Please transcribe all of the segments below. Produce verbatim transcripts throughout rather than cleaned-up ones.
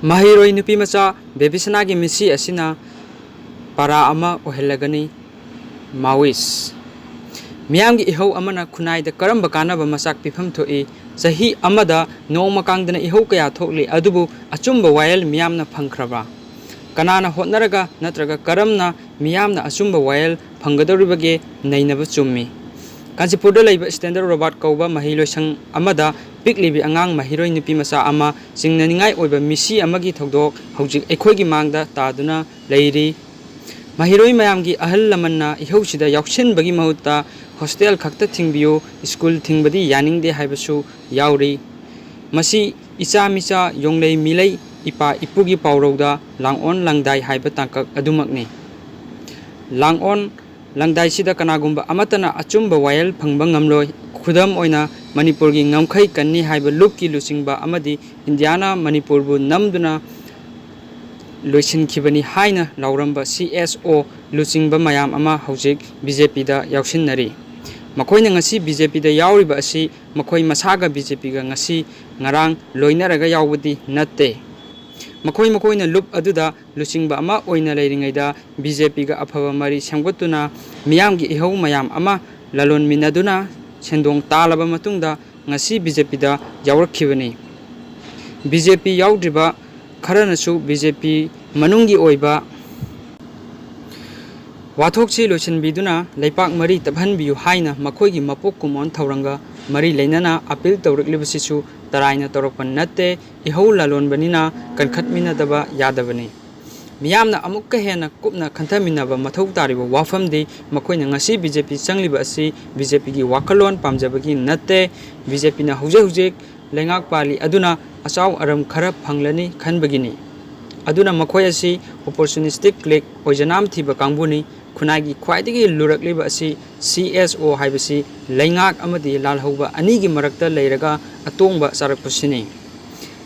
ꯃꯍꯩꯔꯣꯏ ꯅꯨꯄꯤꯃꯆꯥ ꯕꯦꯕꯤꯁꯅꯥꯒꯤ ꯃꯤꯠꯁꯤ ꯑꯁꯤꯅ ꯄꯥꯔꯥ ꯑꯃ ꯑꯣꯏꯍꯜꯂꯒꯅꯤ꯫ ꯃꯥꯋꯤꯁ꯫ ꯃꯤꯌꯥꯝꯒꯤ ꯏꯍꯧ ꯑꯃꯅ ꯈꯨꯟꯅꯥꯏꯗ ꯀꯔꯝꯕ ꯀꯥꯟꯅꯕ ꯃꯆꯥꯛ ꯄꯤꯐꯝ ꯊꯣꯛꯏ? ꯆꯍꯤ ꯑꯃꯗ ꯅꯣꯡꯃ ꯀꯥꯡꯗꯅ ꯏꯍꯧ ꯀꯌꯥ ꯊꯣꯛꯂꯤ, ꯑꯗꯨꯕꯨ ꯑꯆꯨꯝꯕ ꯋꯥꯌꯦꯜ ꯃꯤꯌꯥꯝꯅ ꯐꯪꯈ꯭ꯔꯕ? ꯀꯅꯥꯅ ꯍꯣꯠꯅꯔꯒ ꯅꯠꯇ꯭ꯔꯒ ꯀꯔꯝꯅ ꯃꯤꯌꯥꯝꯅ ꯑꯆꯨꯝꯕ ꯋꯥꯌꯦꯜ ꯐꯪꯒꯗꯧꯔꯤꯕꯒꯦ? ꯅꯩꯅꯕ ꯆꯨꯝꯃꯤ꯫ ꯀꯥꯟꯆꯤꯄꯨꯔꯗ ꯂꯩꯕ ꯁ꯭ꯇꯦꯟꯗꯔꯗ ꯔꯣꯕꯥꯔꯠ ꯀꯧꯕ ꯃꯍꯩꯂꯣꯏꯁꯪ ꯑꯃꯗ ꯄꯤꯛꯂꯤꯕꯤ ꯑꯉꯥꯡ ꯃꯍꯩꯔꯣꯏ ꯅꯨꯄꯤ ꯃꯆꯥ ꯑꯃ ꯆꯤꯡꯅꯅꯤꯡꯉꯥꯏ ꯑꯣꯏꯕ ꯃꯤꯁꯤ ꯑꯃꯒꯤ ꯊꯧꯗꯣꯛ ꯍꯧꯖꯤꯛ ꯑꯩꯈꯣꯏꯒꯤ ꯃꯥꯡꯗ ꯇꯥꯗꯨꯅ ꯂꯩꯔꯤ꯫ ꯃꯍꯩꯔꯣꯏ ꯃꯌꯥꯝꯒꯤ ꯑꯍꯜ ꯂꯃꯟꯅ ꯏꯍꯧꯁꯤꯗ ꯌꯥꯎꯁꯤꯟꯕꯒꯤ ꯃꯍꯨꯠꯇ ꯍꯣꯁꯇꯦꯜ ꯈꯛꯇ ꯊꯤꯡꯕꯤꯌꯨ, ꯁ꯭ꯀꯨꯜ ꯊꯤꯡꯕꯗꯤ ꯌꯥꯅꯤꯡꯗꯦ ꯍꯥꯏꯕꯁꯨ ꯌꯥꯎꯔꯤ꯫ ꯃꯁꯤ ꯏꯆꯥ ꯃꯤꯆꯥ, ꯌꯣꯡꯂꯩ ꯃꯤꯂꯩ, ꯏꯄꯥ ꯏꯄꯨꯒꯤ ꯄꯥꯎꯔꯧꯗ ꯂꯥꯡꯑꯣꯟ ꯂꯥꯡꯗꯥꯏ ꯍꯥꯏꯕ ꯇꯥꯡꯀꯛ ꯑꯗꯨꯃꯛꯅꯤ꯫ ꯂꯥꯡꯑꯣꯟ ꯂꯥꯡꯗꯥꯏꯁꯤꯗ ꯀꯅꯥꯒꯨꯝꯕ ꯑꯃꯠꯇꯅ ꯑꯆꯨꯝꯕ ꯋꯥꯌꯦꯜ ꯐꯪꯕ ꯉꯝꯂꯣꯏ꯫ ꯈꯨꯗꯝ ꯑꯣꯏꯅ, ꯃꯅꯤꯄꯨꯔꯒꯤ ꯉꯝꯈꯩ ꯀꯟꯅꯤ ꯍꯥꯏꯕ ꯂꯨꯞꯀꯤ ꯂꯨꯆꯤꯡꯕ ꯑꯃꯗꯤ ꯏꯟꯗꯤꯌꯥꯅ ꯃꯅꯤꯄꯨꯔꯕꯨ ꯅꯝꯗꯨꯅ ꯂꯣꯏꯁꯤꯟꯈꯤꯕꯅꯤ ꯍꯥꯏꯅ ꯂꯥꯎꯔꯝꯕ ꯁꯤ ꯑꯦꯁ ꯑꯣ ꯂꯨꯆꯤꯡꯕ ꯃꯌꯥꯝ ꯑꯃ ꯍꯧꯖꯤꯛ ꯕꯤ ꯖꯦ ꯄꯤꯗ ꯌꯥꯎꯁꯤꯟꯅꯔꯤ꯫ ꯃꯈꯣꯏꯅ ꯉꯁꯤ ꯕꯤ ꯖꯦ ꯄꯤꯗ ꯌꯥꯎꯔꯤꯕ ꯑꯁꯤ ꯃꯈꯣꯏ ꯃꯁꯥꯒ ꯕꯤ ꯖꯦ ꯄꯤꯒ ꯉꯁꯤ ꯉꯔꯥꯡ ꯂꯣꯏꯅꯔꯒ ꯌꯥꯎꯕꯗꯤ ꯅꯠꯇꯦ꯫ ꯃꯈꯣꯏ ꯃꯈꯣꯏꯅ ꯂꯨꯞ ꯑꯗꯨꯗ ꯂꯨꯆꯤꯡꯕ ꯑꯃ ꯑꯣꯏꯅ ꯂꯩꯔꯤꯉꯩꯗ ꯕꯤ ꯖꯦ ꯄꯤꯒ ꯑꯐꯕ ꯃꯔꯤ ꯁꯦꯝꯒꯠꯇꯨꯅ ꯃꯤꯌꯥꯝꯒꯤ ꯏꯍꯧ ꯃꯌꯥꯝ ꯑꯃ ꯂꯂꯣꯟꯃꯤꯟꯅꯗꯨꯅ ꯁꯦꯟꯗꯣꯡ ꯇꯥꯜꯂꯕ ꯃꯇꯨꯡꯗ ꯉꯁꯤ ꯕꯤ ꯖꯦ ꯄꯤꯗ ꯌꯥꯎꯔꯛꯈꯤꯕꯅꯤ꯫ ꯕꯤ ꯖꯦ ꯄꯤ ꯌꯥꯎꯗ꯭ꯔꯤꯕ ꯈꯔꯅꯁꯨ ꯕꯤ ꯖꯦ ꯄꯤ ꯃꯅꯨꯡꯒꯤ ꯑꯣꯏꯕ ꯋꯥꯊꯣꯛꯁꯤ ꯂꯣꯏꯁꯤꯟꯕꯤꯗꯨꯅ ꯂꯩꯄꯥꯛ ꯃꯔꯤ ꯇꯞꯍꯟꯕꯤꯌꯨ ꯍꯥꯏꯅ ꯃꯈꯣꯏꯒꯤ ꯃꯄꯣꯛ ꯀꯨꯝꯑꯣꯟ ꯊꯧꯔꯝꯒ ꯃꯔꯤ ꯂꯩꯅꯅ ꯑꯄꯤꯜ ꯇꯧꯔꯛꯂꯤꯕꯁꯤꯁꯨ ꯇꯔꯥꯏꯅ ꯇꯧꯔꯛꯄ ꯅꯠꯇꯦ, ꯏꯍꯧ ꯂꯥꯂꯣꯟꯕꯅꯤꯅ ꯀꯟꯈꯠꯃꯤꯟꯅꯗꯕ ꯌꯥꯗꯕꯅꯤ꯫ ꯃꯤꯌꯥꯝꯅ ꯑꯃꯨꯛꯀ ꯍꯦꯟꯅ ꯀꯨꯞꯅ ꯈꯟꯊꯃꯤꯟꯅꯕ ꯃꯊꯧ ꯇꯥꯔꯤꯕ ꯋꯥꯐꯝꯗꯤ ꯃꯈꯣꯏꯅ ꯉꯁꯤ ꯕꯤ ꯖꯦ ꯄꯤ ꯆꯪꯂꯤꯕ ꯑꯁꯤ ꯕꯤ ꯖꯦ ꯄꯤꯒꯤ ꯋꯥꯈꯜꯂꯣꯟ ꯄꯥꯝꯖꯕꯒꯤ ꯅꯠꯇꯦ, ꯕꯤ ꯖꯦ ꯄꯤꯅ ꯍꯧꯖꯤꯛ ꯍꯧꯖꯤꯛ ꯂꯩꯉꯥꯛ ꯄꯥꯜꯂꯤ ꯑꯗꯨꯅ ꯑꯆꯥꯎ ꯑꯔꯝ ꯈꯔ ꯐꯪꯂꯅꯤ ꯈꯟꯕꯒꯤꯅꯤ꯫ ꯑꯗꯨꯅ ꯃꯈꯣꯏ ꯑꯁꯤ ꯑꯣꯄꯣꯔꯆꯨꯅꯤꯁꯇꯤꯛ ꯀ꯭ꯂꯤꯛ, ꯑꯣꯏꯖꯅꯥꯝ ꯊꯤꯕ ꯀꯥꯡꯕꯨꯅꯤ꯫ ꯈꯨꯟꯅꯥꯏꯒꯤ ꯈ꯭ꯋꯥꯏꯗꯒꯤ ꯂꯨꯔꯛꯂꯤꯕ ꯑꯁꯤ ꯁꯤ ꯑꯦꯁ ꯑꯣ ꯍꯥꯏꯕꯁꯤ ꯂꯩꯉꯥꯛ ꯑꯃꯗꯤ ꯂꯥꯜꯍꯧꯕ ꯑꯅꯤꯒꯤ ꯃꯔꯛꯇ ꯂꯩꯔꯒ ꯑꯇꯣꯡꯕ ꯆꯥꯔꯛꯄꯁꯤꯅꯤ꯫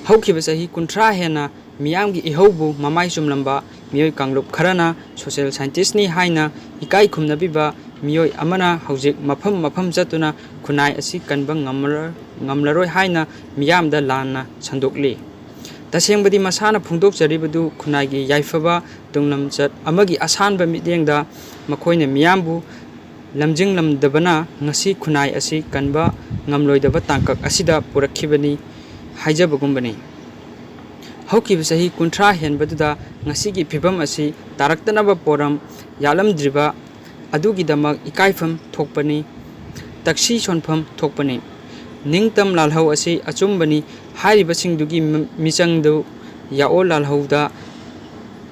ꯍꯧꯈꯤꯕ ꯆꯍꯤ ꯀꯨꯟꯊ꯭ꯔꯥ ꯍꯦꯟꯅ ꯃꯤꯌꯥꯝꯒꯤ ꯏꯍꯧꯕꯨ ꯃꯃꯥꯏ ꯆꯨꯝꯂꯝꯕ ꯃꯤꯑꯣꯏ ꯀꯥꯡꯂꯨꯞ ꯈꯔꯅ ꯁꯣꯁꯤꯌꯦꯜ ꯁꯥꯏꯟꯇꯤꯁ꯭ꯠꯅꯤ ꯍꯥꯏꯅ ꯏꯀꯥꯏ ꯈꯨꯝꯅꯕꯤꯕ ꯃꯤꯑꯣꯏ ꯑꯃꯅ ꯍꯧꯖꯤꯛ ꯃꯐꯝ ꯃꯐꯝ ꯆꯠꯇꯨꯅ ꯈꯨꯟꯅꯥꯏ ꯑꯁꯤ ꯀꯟꯕ ꯉꯝꯃꯔ-, ꯉꯝꯂꯔꯣꯏ ꯍꯥꯏꯅ ꯃꯤꯌꯥꯝꯗ ꯂꯥꯟꯅ ꯁꯟꯗꯣꯛꯂꯤ꯫ ꯇꯁꯦꯡꯕꯗꯤ ꯃꯁꯥꯅ ꯐꯣꯡꯗꯣꯛꯆꯔꯤꯕꯗꯨ ꯈꯨꯟꯅꯥꯏꯒꯤ ꯌꯥꯏꯐꯕ ꯇꯨꯡꯂꯝꯆꯠ ꯑꯃꯒꯤ ꯑꯁꯥꯟꯕ ꯃꯤꯠꯌꯦꯡꯗ ꯃꯈꯣꯏꯅ ꯃꯤꯌꯥꯝꯕꯨ ꯂꯝꯖꯤꯡꯂꯝꯗꯕꯅ ꯉꯁꯤ ꯈꯨꯟꯅꯥꯏ ꯑꯁꯤ ꯀꯟꯕ ꯉꯝꯂꯣꯏꯗꯕ ꯇꯥꯡꯀꯛ ꯑꯁꯤꯗ ꯄꯨꯔꯛꯈꯤꯕꯅꯤ ꯍꯥꯏꯖꯕꯒꯨꯝꯕꯅꯤ꯫ ꯍꯧꯈꯤꯕ ꯆꯍꯤ ꯀꯨꯟꯊ꯭ꯔꯥ ꯍꯦꯟꯕꯗꯨꯗ ꯉꯁꯤꯒꯤ ꯐꯤꯕꯝ ꯑꯁꯤ ꯇꯥꯔꯛꯇꯅꯕ ꯄꯣꯔꯝ ꯌꯥꯠꯂꯝꯗ꯭ꯔꯤꯕ ꯑꯗꯨꯒꯤꯗꯃꯛ ꯏꯀꯥꯏꯐꯝ ꯊꯣꯛꯄꯅꯤ, ꯇꯛꯁꯤ ꯁꯣꯟꯐꯝ ꯊꯣꯛꯄꯅꯤ꯫ ꯅꯤꯡꯇꯝ ꯂꯥꯜꯍꯧ ꯑꯁꯤ ꯑꯆꯨꯝꯕꯅꯤ ꯍꯥꯏꯔꯤꯕꯁꯤꯡꯗꯨꯒꯤ ꯃ-, ꯃꯤꯆꯪꯗꯨ ꯌꯥꯑꯣ ꯂꯥꯜꯍꯧꯗ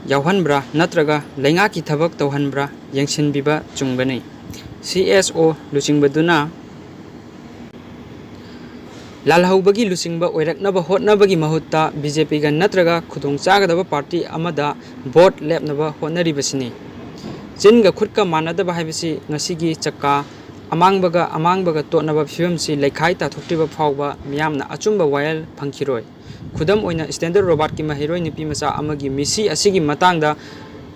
ꯌꯥꯎꯍꯟꯕ꯭ꯔꯥ ꯅꯠꯇ꯭ꯔꯒ ꯂꯩꯉꯥꯛꯀꯤ ꯊꯕꯛ ꯇꯧꯍꯟꯕ꯭ꯔꯥ ꯌꯦꯡꯁꯤꯟꯕꯤꯕ ꯆꯨꯝꯒꯅꯤ꯫ ꯁꯤ ꯑꯦꯁ ꯑꯣ ꯂꯨꯆꯤꯡꯕꯗꯨꯅ ꯂꯥꯜꯍꯧꯕꯒꯤ ꯂꯨꯆꯤꯡꯕ ꯑꯣꯏꯔꯛꯅꯕ ꯍꯣꯠꯅꯕꯒꯤ ꯃꯍꯨꯠꯇ ꯕꯤ ꯖꯦ ꯄꯤꯒ ꯅꯠꯇ꯭ꯔꯒ ꯈꯨꯗꯣꯡꯆꯥꯒꯗꯕ ꯄꯥꯔꯇꯤ ꯑꯃꯗ ꯚꯣꯠ ꯂꯦꯞꯅꯕ ꯍꯣꯠꯅꯔꯤꯕꯁꯤꯅꯤ꯫ ꯆꯤꯟꯒ ꯈꯨꯠꯀ ꯃꯥꯟꯅꯗꯕ ꯍꯥꯏꯕꯁꯤ ꯉꯁꯤꯒꯤ ꯆꯀꯥ ꯑꯃꯥꯡꯕꯒ ꯑꯃꯥꯡꯕꯒ ꯇꯣꯠꯅꯕ ꯐꯤꯕꯝꯁꯤ ꯂꯩꯈꯥꯏ ꯇꯥꯊꯣꯛꯇ꯭ꯔꯤꯕ ꯐꯥꯎꯕ ꯃꯤꯌꯥꯝꯅ ꯑꯆꯨꯝꯕ ꯋꯥꯌꯦꯜ ꯐꯪꯈꯤꯔꯣꯏ꯫ ꯈꯨꯗꯝ ꯑꯣꯏꯅ, ꯏꯁꯇꯦꯟꯗꯔ ꯔꯣꯕꯥꯔꯠꯀꯤ ꯃꯍꯩꯔꯣꯏ ꯅꯨꯄꯤ ꯃꯆꯥ ꯑꯃꯒꯤ ꯃꯤꯁꯤ ꯑꯁꯤꯒꯤ ꯃꯇꯥꯡꯗ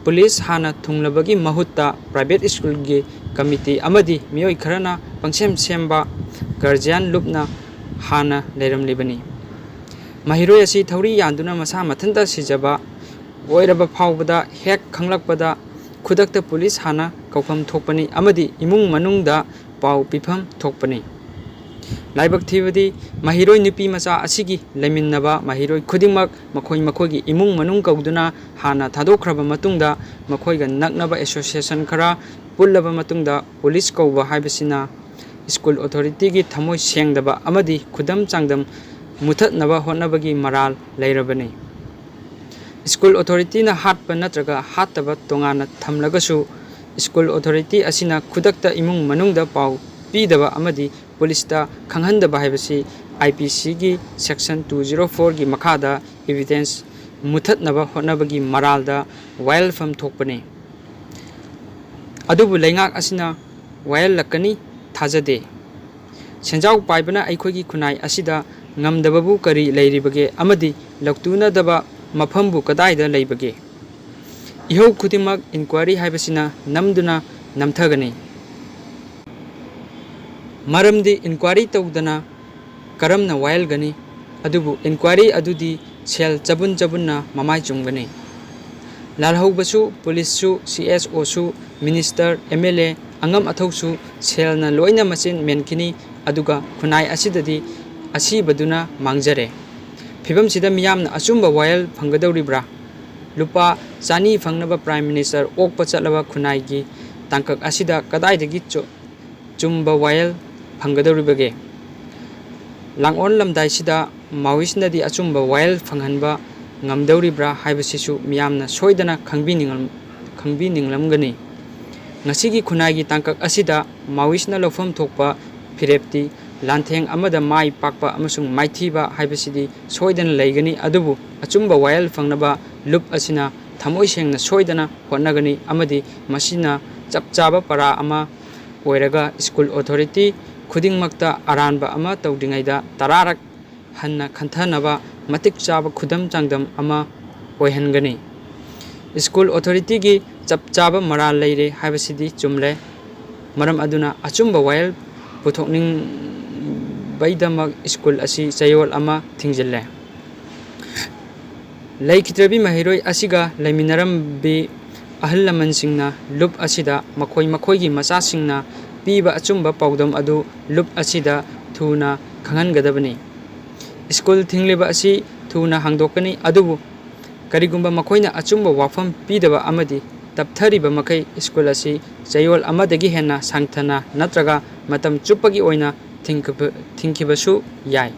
ꯄꯨꯂꯤꯁ ꯍꯥꯟꯅ ꯊꯨꯡꯂꯕꯒꯤ ꯃꯍꯨꯠꯇ ꯄ꯭ꯔꯥꯏꯚꯦꯠ ꯁ꯭ꯀꯨꯜꯒꯤ ꯀꯃꯤꯇꯤ ꯑꯃꯗꯤ ꯃꯤꯑꯣꯏ ꯈꯔꯅ ꯄꯪꯁꯦꯝ ꯁꯦꯝꯕ ꯒꯥꯔꯖꯤꯌꯥꯟ ꯂꯨꯞꯅ ꯍꯥꯟꯅ ꯂꯩꯔꯝꯂꯤꯕꯅꯤ꯫ ꯃꯍꯩꯔꯣꯏ ꯑꯁꯤ ꯊꯧꯔꯤ ꯌꯥꯟꯗꯨꯅ ꯃꯁꯥ ꯃꯊꯟꯇ ꯁꯤꯖꯕ ꯑꯣꯏꯔꯕ ꯐꯥꯎꯕꯗ ꯍꯦꯛ ꯈꯪꯂꯛꯄꯗ ꯈꯨꯗꯛꯇ ꯄꯨꯂꯤꯁ ꯍꯥꯟꯅ ꯀꯧꯐꯝ ꯊꯣꯛꯄꯅꯤ ꯑꯃꯗꯤ ꯏꯃꯨꯡ ꯃꯅꯨꯡꯗ ꯄꯥꯎ ꯄꯤꯐꯝ ꯊꯣꯛꯄꯅꯤ꯫ ꯂꯥꯏꯕꯛ ꯊꯤꯕꯗꯤ, ꯃꯍꯩꯔꯣꯏ ꯅꯨꯄꯤ ꯃꯆꯥ ꯑꯁꯤꯒꯤ ꯂꯩꯃꯤꯟꯅꯕ ꯃꯍꯩꯔꯣꯏ ꯈꯨꯗꯤꯡꯃꯛ ꯃꯈꯣꯏ ꯃꯈꯣꯏꯒꯤ ꯏꯃꯨꯡ ꯃꯅꯨꯡ ꯀꯧꯗꯨꯅ ꯍꯥꯟꯅ ꯊꯥꯗꯣꯛꯈ꯭ꯔꯕ ꯃꯇꯨꯡꯗ, ꯃꯈꯣꯏꯒ ꯅꯛꯅꯕ ꯑꯦꯁꯣꯁꯤꯌꯦꯁꯟ ꯈꯔ ꯄꯨꯜꯂꯕ ꯃꯇꯨꯡꯗ ꯄꯨꯂꯤꯁ ꯀꯧꯕ ꯍꯥꯏꯕꯁꯤꯅ ꯁ꯭ꯀꯨꯜ ꯑꯣꯊꯣꯔꯤꯇꯤꯒꯤ ꯊꯃꯣꯏ ꯁꯦꯡꯗꯕ ꯑꯃꯗꯤ ꯈꯨꯗꯝ ꯆꯥꯡꯗꯝ ꯃꯨꯊꯠꯅꯕ ꯍꯣꯠꯅꯕꯒꯤ ꯃꯔꯥꯜ ꯂꯩꯔꯕꯅꯤ꯫ ꯁ꯭ꯀꯨꯜ ꯑꯣꯊꯣꯔꯤꯇꯤꯅ ꯍꯥꯠꯄ ꯅꯠꯇ꯭ꯔꯒ ꯍꯥꯠꯇꯕ ꯇꯣꯉꯥꯟꯅ ꯊꯝꯂꯒꯁꯨ, ꯁ꯭ꯀꯨꯜ ꯑꯣꯊꯣꯔꯤꯇꯤ ꯑꯁꯤꯅ ꯈꯨꯗꯛꯇ ꯏꯃꯨꯡ ꯃꯅꯨꯡꯗ ꯄꯥꯎ ꯄꯤꯗꯕ ꯑꯃꯗꯤ ꯄꯨꯂꯤꯁꯇ ꯈꯪꯍꯟꯗꯕ ꯍꯥꯏꯕꯁꯤ ꯑꯥꯏ ꯄꯤ ꯁꯤꯒꯤ ꯁꯦꯛꯁꯟ ꯇꯨ ꯖꯤꯔꯣ ꯐꯣꯔꯒꯤ ꯃꯈꯥꯗ ꯏꯚꯤꯗꯦꯟꯁ ꯃꯨꯊꯠꯅꯕ ꯍꯣꯠꯅꯕꯒꯤ ꯃꯔꯥꯜꯗ ꯋꯥꯌꯦꯜꯐꯝ ꯊꯣꯛꯄꯅꯤ꯫ ꯑꯗꯨꯕꯨ ꯂꯩꯉꯥꯛ ꯑꯁꯤꯅ ꯋꯥꯌꯦꯜꯂꯛꯀꯅꯤ ꯊꯥꯖꯗꯦ꯫ ꯁꯦꯟꯖꯥꯎ ꯄꯥꯏꯕꯅ ꯑꯩꯈꯣꯏꯒꯤ ꯈꯨꯟꯅꯥꯏ ꯑꯁꯤꯗ ꯉꯝꯗꯕꯕꯨ ꯀꯔꯤ ꯂꯩꯔꯤꯕꯒꯦ ꯑꯃꯗꯤ ꯂꯧꯇꯨꯅꯗꯕ ꯃꯐꯝꯕꯨ ꯀꯗꯥꯏꯗ ꯂꯩꯕꯒꯦ? ꯏꯍꯧ ꯈꯨꯗꯤꯡꯃꯛ ꯏꯟꯀ꯭ꯋꯥꯏꯔꯤ ꯍꯥꯏꯕꯁꯤꯅ ꯅꯝꯗꯨꯅ ꯅꯝꯊꯒꯅꯤ꯫ ꯃꯔꯝꯗꯤ ꯏꯟꯀ꯭ꯋꯥꯏꯔꯤ ꯇꯧꯗꯅ ꯀꯔꯝꯅ ꯋꯥꯌꯦꯜꯒꯅꯤ? ꯑꯗꯨꯕꯨ ꯏꯟꯀ꯭ꯋꯥꯏꯔꯤ ꯑꯗꯨꯗꯤ ꯁꯦꯜ ꯆꯕꯨꯟ ꯆꯕꯨꯟꯅ ꯃꯃꯥꯏ ꯆꯨꯝꯒꯅꯤ꯫ ꯂꯥꯜꯍꯧꯕꯁꯨ, ꯄꯨꯂꯤꯁꯁꯨ, ꯁꯤ ꯑꯦꯁ ꯑꯣꯁꯨ, ꯃꯤꯅꯤꯁꯇꯔ, ꯑꯦꯝ ꯑꯦꯜ ꯑꯦ, ꯑꯉꯝ ꯑꯊꯧꯁꯨ ꯁꯦꯜꯅ ꯂꯣꯏꯅ ꯃꯆꯤꯟ ꯃꯦꯟꯈꯤꯅꯤ, ꯑꯗꯨꯒ ꯈꯨꯟꯅꯥꯏ ꯑꯁꯤꯗꯗꯤ ꯑꯁꯤꯕꯗꯨꯅ ꯃꯥꯡꯖꯔꯦ꯫ ꯐꯤꯕꯝꯁꯤꯗ ꯃꯤꯌꯥꯝꯅ ꯑꯆꯨꯝꯕ ꯋꯥꯌꯦꯜ ꯐꯪꯒꯗꯧꯔꯤꯕ꯭ꯔꯥ? ꯂꯨꯄꯥ ꯆꯅꯤ ꯐꯪꯅꯕ ꯄ꯭ꯔꯥꯏꯝ ꯃꯤꯅꯤꯁꯇꯔ ꯑꯣꯛꯄ ꯆꯠꯂꯕ ꯈꯨꯟꯅꯥꯏꯒꯤ ꯇꯥꯡꯀꯛ ꯑꯁꯤꯗ ꯀꯗꯥꯏꯗꯒꯤ ꯆꯨ-, ꯆꯨꯝꯕ ꯋꯥꯌꯦꯜ ꯐꯪꯒꯗꯧꯔꯤꯕꯒꯦ? ꯂꯥꯡꯑꯣꯟꯂꯝꯗꯥꯏꯁꯤꯗ ꯃꯥꯋꯤꯁꯅꯗꯤ ꯑꯆꯨꯝꯕ ꯋꯥꯌꯦꯜ ꯐꯪꯍꯟꯕ ꯉꯝꯗꯧꯔꯤꯕ꯭ꯔꯥ ꯍꯥꯏꯕꯁꯤꯁꯨ ꯃꯤꯌꯥꯝꯅ ꯁꯣꯏꯗꯅ ꯈꯪꯕꯤꯅꯤꯡꯂꯝ-, ꯈꯪꯕꯤꯅꯤꯡꯂꯝꯒꯅꯤ꯫ ꯉꯁꯤꯒꯤ ꯈꯨꯟꯅꯥꯏꯒꯤ ꯇꯥꯡꯀꯛ ꯑꯁꯤꯗ ꯃꯥꯋꯤꯁꯅ ꯂꯧꯐꯝ ꯊꯣꯛꯄ ꯐꯤꯔꯦꯞꯇꯤ ꯂꯥꯟꯊꯦꯡ ꯑꯃꯗ ꯃꯥꯏ ꯄꯥꯛꯄ ꯑꯃꯁꯨꯡ ꯃꯥꯏꯊꯤꯕ ꯍꯥꯏꯕꯁꯤꯗꯤ ꯁꯣꯏꯗꯅ ꯂꯩꯒꯅꯤ, ꯑꯗꯨꯕꯨ ꯑꯆꯨꯝꯕ ꯋꯥꯌꯦꯜ ꯐꯪꯅꯕ ꯂꯨꯞ ꯑꯁꯤꯅ ꯊꯃꯣꯏ ꯁꯦꯡꯅ ꯁꯣꯏꯗꯅ ꯍꯣꯠꯅꯒꯅꯤ, ꯑꯃꯗꯤ ꯃꯁꯤꯅ ꯆꯞ ꯆꯥꯕ ꯄꯔꯥ ꯑꯃ ꯑꯣꯏꯔꯒ ꯁ꯭ꯀꯨꯜ ꯑꯣꯊꯣꯔꯤꯇꯤ ꯈꯨꯗꯤꯡꯃꯛꯇ ꯑꯔꯥꯟꯕ ꯑꯃ ꯇꯧꯗ꯭ꯔꯤꯉꯩꯗ ꯇꯔꯥꯔꯛ ꯍꯟꯅ ꯈꯟꯊꯅꯕ ꯃꯇꯤꯛ ꯆꯥꯕ ꯈꯨꯗꯝ ꯆꯥꯡꯗꯝ ꯑꯃ ꯑꯣꯏꯍꯟꯒꯅꯤ꯫ ꯁ꯭ꯀꯨꯜ ꯑꯣꯊꯣꯔꯤꯇꯤꯒꯤ ꯆꯞ ꯆꯥꯕ ꯃꯔꯥꯜ ꯂꯩꯔꯦ ꯍꯥꯏꯕꯁꯤꯗꯤ ꯆꯨꯝꯂꯦ꯫ ꯃꯔꯝ ꯑꯗꯨꯅ ꯑꯆꯨꯝꯕ ꯋꯥꯌꯦꯜ ꯄꯨꯊꯣꯛꯅꯤꯡꯕꯩꯗꯃꯛ ꯁ꯭ꯀꯨꯜ ꯑꯁꯤ ꯆꯌꯣꯜ ꯑꯃ ꯊꯤꯡꯖꯤꯜꯂꯦ꯫ ꯂꯩꯈꯤꯗ꯭ꯔꯕꯤ ꯃꯍꯩꯔꯣꯏ ꯑꯁꯤꯒ ꯂꯩꯃꯤꯟꯅꯔꯝꯕꯤ ꯑꯍꯜ ꯂꯃꯟꯁꯤꯡꯅ ꯂꯨꯞ ꯑꯁꯤꯗ ꯃꯈꯣꯏ ꯃꯈꯣꯏꯒꯤ ꯃꯆꯥꯁꯤꯡꯅ ꯄꯤꯕ ꯑꯆꯨꯝꯕ ꯄꯥꯎꯗꯝ ꯑꯗꯨ ꯂꯨꯞ ꯑꯁꯤꯗ ꯊꯨꯅ ꯈꯪꯍꯟꯒꯗꯕꯅꯤ꯫ ꯁ꯭ꯀꯨꯜ ꯊꯤꯡꯂꯤꯕ ꯑꯁꯤ ꯊꯨꯅ ꯍꯥꯡꯗꯣꯛꯀꯅꯤ, ꯑꯗꯨꯕꯨ ꯀꯔꯤꯒꯨꯝꯕ ꯃꯈꯣꯏꯅ ꯑꯆꯨꯝꯕ ꯋꯥꯐꯝ ꯄꯤꯗꯕ ꯑꯃꯗꯤ ꯇꯞꯊꯔꯤꯕ ꯃꯈꯩ ꯁ꯭ꯀꯨꯜ ꯑꯁꯤ ꯆꯌꯣꯜ ꯑꯃꯗꯒꯤ ꯍꯦꯟꯅ ꯁꯥꯡꯊꯅ ꯅꯠꯇ꯭ꯔꯒ ꯃꯇꯝ ꯆꯨꯞꯄꯒꯤ ꯑꯣꯏꯅ ꯊꯤꯡꯈꯤꯕ-, ꯊꯤꯡꯈꯤꯕꯁꯨ ꯌꯥꯏ꯫